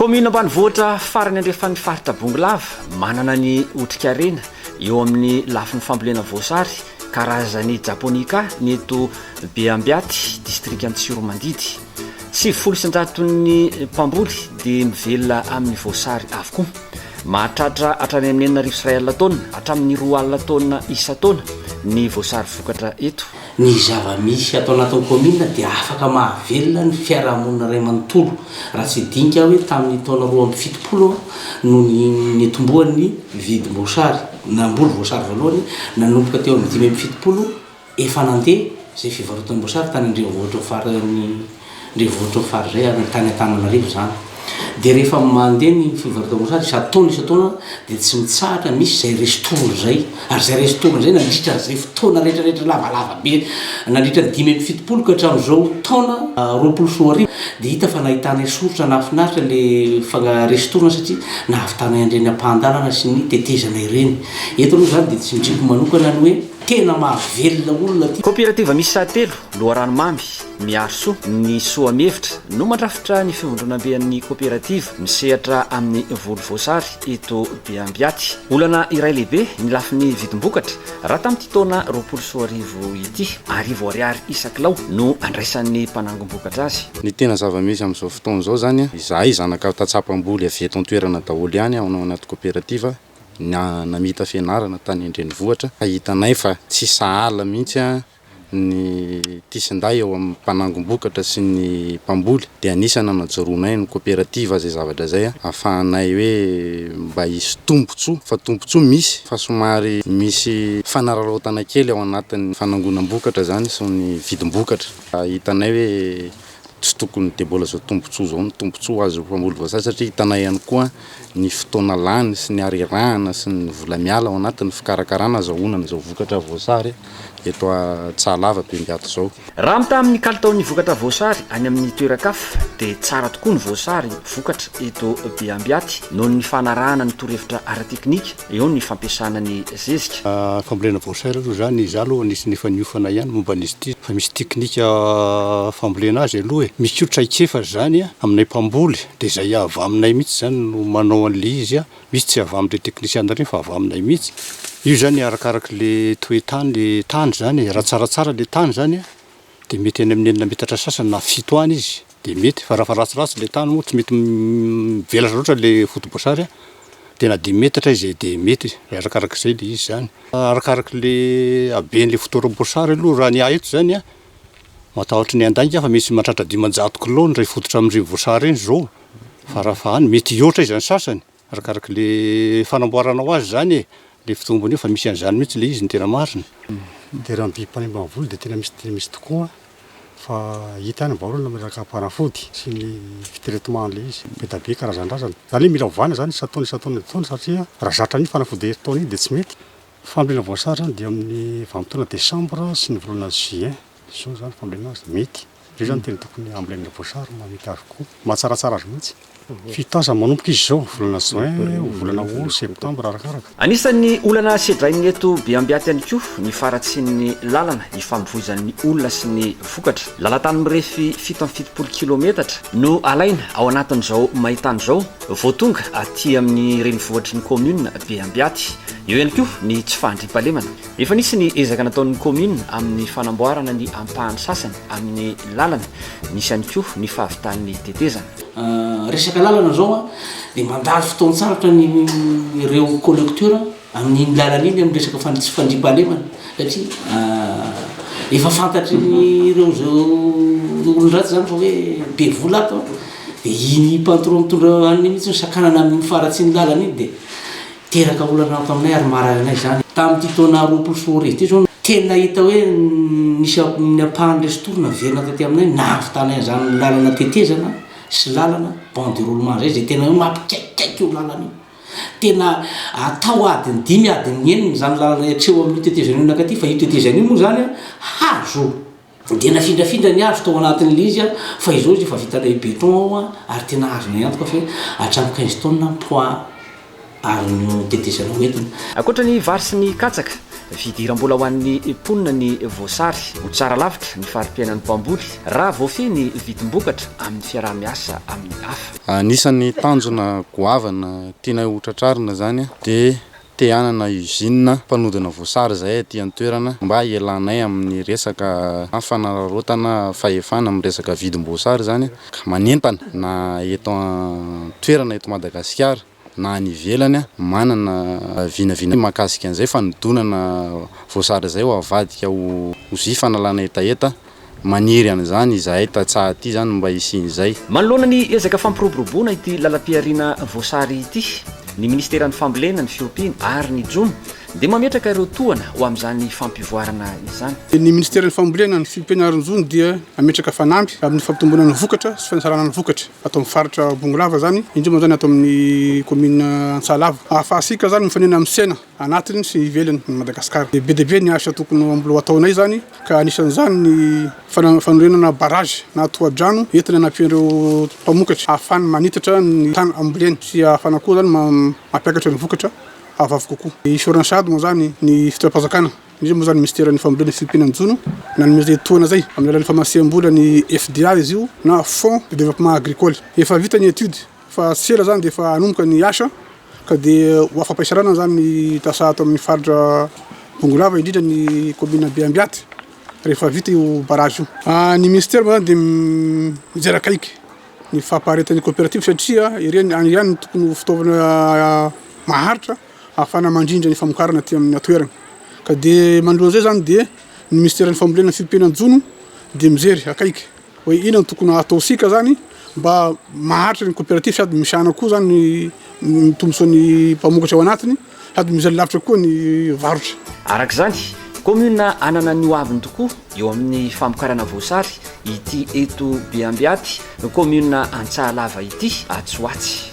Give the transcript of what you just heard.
Kaominina ambanivohitra farany andrefan'ny faritra Bongolava, manana ny otrikarena eo amin'ny lafiny fambolena voasary karazany japonica ny eto Beambiaty, distrikan'i Tsiroamandidy. 90 isan-jaton'ny mpamboly dia mivelona amin'ny voasary avokoa. Mahatratra hatrany amin'ny 2100 taonina hatramin'ny 20 taonina isan-taona ny voasary vokatra eto. Ny zava-misy ato anatin'ny kaominina dia afaka mahavelona ny fiarahamonina iray manontolo. Raha tsy dinika aho hoe tamin'ny taona 72 no nitomboan'ny vidim-boasary, namboly voasary voalohany nanomboka teo amin'ny 75 Efa nandeha izay fivarotam-boasary tany an-drenivohitry ny fari ny renivohitry ny faritra izay ary tany Antananarivo izany. Dia rehefa mandeha ny fivarotam-boasary isan-taona isan-taona dia tsy mitsahatra misy izay ristourne izay. Ary izay ristourne izay nandritra an'izay fotoana rehetra rehetra lavalava be nandritra ny 75 ka hatramin'izao taona 2020 dia hita fa nahitanay soritra nahafinaritra ilay fanga ristourne satria nahavitanay an'ireny ampahan-dalana sy ny tetezana ireny. Eto aloha izany dia tsindriako manokana ny hoe. Tena mahavelona olona ty. Koperativa miisa telo, Loharano Mamy, Miharisoa, ny Soamihevitra, no mandrafitra ny fivondronamben'ny koperativa misehatra amin'ny voly voasary eto Beambiaty. Olana iray lehibe ny lafiny vidim-bokatra raha tamin'ity taona 2020 ity, arivo ariary isa-kilao no andraisan'ny mpanangom-bokatra azy. Ny tena zava-misy amin'izao fotoana izao izany, izahay zanaka tantsaha mpamboly avy eto an-toerana daholo ihany ao anaty koperativa, namita fianarana tany an-drenivohitra ka hitanay fa tsy sahala mihitsy ny tisin-dahy eo amin'ny mpanangom-bokatra sy ny mpamboly dia anisan'ny nanajoroanay ny koperativa izay zavatra izay ahafahanay hoe mba hisy tombontsoa fa tombontsoa misy fa somary misy fanararaotana kely ao anatin'ny fanangonam-bokatra izany sy ny vidim-bokatra hitanay hoe Tsy tokony dia mbola izao tombontsoa izao no tombontsoa ho azy mpamboly voasary satria hitanay ihany koa ny fotoana lany sy ny harerahana sy ny vola miala ao anatin'ny fikarakarana azahoana an'izao vokatra voasary eto Antsahalava Bembiato izao. Raha mitaha amin'ny kalitaon'ny vokatra voasary any amin'ny toeran-kafa dia tsara tokoa ny voasary vokatra eto Beambiaty noho ny fanarahana ny torohevitra ara-teknika Eo ny fampiasana ny zezika. Fambolena voasary aloha izany, izaho aloha anisan'ny efa niofana ihany momba an'izy ity fa misy teknika fambolena azy aloha e. Misy koa traikefa izany aminay mpamboly dia izay avy aminay mihitsy izany no manao an'ilay izy, misy tsy avy amin'ireny teknisiana ireny fa avy aminay mihitsy. Io izany arakarak'ilay toe-tany ilay tany izany e, raha tsaratsara ilay tany izany dia mety any amin'ny enina metatra sasany na fito any izy dia mety fa raha ratsiratsy ilay tany moa tsy mety mivelatra loatra ilay foto-boasary dia na dimy metatra izy dia mety arakarak'izay ilay izy izany. Arakarak'ilay haben'ilay fotoram-boasary aloha raha ny ahy eto izany an, matahotra ny handainga aho fa misy mahatratra 500 kilao ny iray fototra amin'ireny voasary ireny izao farafaha any, mety hihoatra izy ny sasany. Arakaraka le fanamboaranao azy zany e, le fitombony io fa misy an'izany mihitsy le izy ny tena marina. Dia raha ny biby mpanimba ny voly dia tena misy dia misy tokoa fa hita ihany vahaolana amin'ny resaka fanafody sy ny fi-traitement an'ilay izy. Be dia be karazan-drazana. Izany hoe mila ovana izany isan-taona isan-taona isan-taona satria raha zatra an'iny fanafody herintaona iny dia tsy mety. Fambolena voasary izany dia amin'ny vanim-potoana desambra sy ny volana juin izao izany fambolena azy mety. Ireo izany tena tokony hambolena voasary mahamety azy kokoa, mahatsaratsara azy mihitsy. Fitaza manomboka izy izao, volana juin, volana août, septembre arakaraka. Anisan'ny olana sedrain'ny eto Beambiaty ihany koa ny faharatsian'ny lalana ifamovoizan'ny olona sy ny vokatra. Lalan-tany mirefy 77 kilometatra no alaina ao anatin'izao maintany izao vao tonga aty amin'ny renivohitry ny kaominina Beambiaty. Eo ihany koa ny tsy fahandriampahalemana. Efa nisy ny ezaka nataon'ny kaominina amin'ny fanamboarana ny ampahany sasany amin'ny lalana, nisy ihany koa ny fahavitan'ny tetezana. Resaka lalana zao a, dia mandalo fotoan-tsarotra ny ireo collecteur amin'iny lalana iny amin'ny resaka fan- tsy fandriampahalemana satria efa fantatry ny ireo zao olon-dratsy zany fa hoe be vola ato a, dia iny patron mitondra an'iny mihitsy no sakanana amin'iny faharatsian'ny lalana iny dia Teraka olana ato aminay ary maharary anay izany. Tamin'ity taona 2020 ity izao no tena hita hoe nisy ny ampahany restour naverina taty aminay nahavitanay an'izany lalana tetezana sy lalana banc de roulement izay, izay tena hoe mampikaikikaiky io lalana io. Tena atao adiny dimy, adiny enina izany lalana hatreo amin'io tetezana io nankaty fa io tetezana io moa izany hazo. Dia nafindrafindra ny hazo tao anatin'ilay izy fa izao izy efa vitanay béton ao ary tena azonay antoka fa hoe hatramin'ny 15 tonnes ny poids azon'io tetezana hoentina. Ankoatra ny vary sy ny katsaka, Fidiram-bola ho an'ny mponina ny voasary. Ho tsara lavitra ny fari-piainan'ny mpamboly raha voafehy ny vidim-bokatra amin'ny fiaraha-miasa amin'ny hafa. Anisan'ny tanjona goavana tianay ho tratrarina izany dia te hanana usine mpanodina voasary izahay aty an-toerana mba hialanay amin'ny resaka fanararaotana fahefana amin'ny resaka vidim-boasary izany ka manentana na eto an-toerana eto Madagasikara na any ivelany manana vinavina mahakasika an'izay fanodonana voasary izay ho avadika ho jus fanalana hetaheta, maniry an'izany izahay tantsaha aty izany mba hisian'izay. Manoloana ny ezaka fampiroboroboana ity lalam-pihariana voasary ity, ny Minisiteran'ny Fambolena, ny Fiompiana ary ny Jono dia mametraka ireo tohana ho amin'izany fampivoarana izany. Ny Minisiteran'ny Fambolena, ny Fiompiana ary ny Jono dia mametraka fanamby amin'ny fampitomboana ny vokatra sy fanatsarana ny vokatra. Ato amin'ny faritra Bongolava izany, indrindra moa izany ato amin'ny kaominina Antsahalava. Ahafahantsika izany mifanena amin'ny tsena anatiny sy ivelany ny Madagasikara. Be dia be ny asa tokony mbola ho ataonay izany ka anisan'izany ny fanorenana barrage na tohadrano entina hanampian'ireo mpamokatra ahafahany manitatra ny tany amboleny sy ahafahana koa izany mampiakatra ny vokatra avoavo kokoa. Isaorana sahady moa izany ny fitondram-panjakana. Indrindra moa izany Minisiteran'ny Fambolena sy Fiompiana ny Jono nanome izay tohana izay amin'ny alalan'ny famatsiam-bola ny FDA izy io na Fonds de Développement Agricole. Efa vita ny étude fa tsy ela izany dia efa hanomboka ny asa ka dia ho afa-paisarana izany ny tasa ato amin'ny faritra Bongolava indrindra ny kaominina Beambiaty rehefa vita io barrage io. Ny minisitera moa izany dia mijery akaiky ny fampaharetan'ny coopérative satria ireny ihany no tokony ho fitaovana maharitra ahafahana mandrindra ny famokarana aty amin'ny toerana. Ka dia manoloana izay izany dia ny minisiteran'ny fambolena sy fiompiana ny jono dia mijery akaiky hoe inona no tokony hataontsika izany mba maharitra ny coopérative sady misahana koa izany ny tombontsoan'ny mpamokatra ao anatiny sady mijery lavitra koa ny varotra. Araka izany, kaominina hanana ny hoaviny tokoa eo amin'ny famokarana voasary ity eto Beambiaty, kaominina Antsahalava ity atsy ho atsy.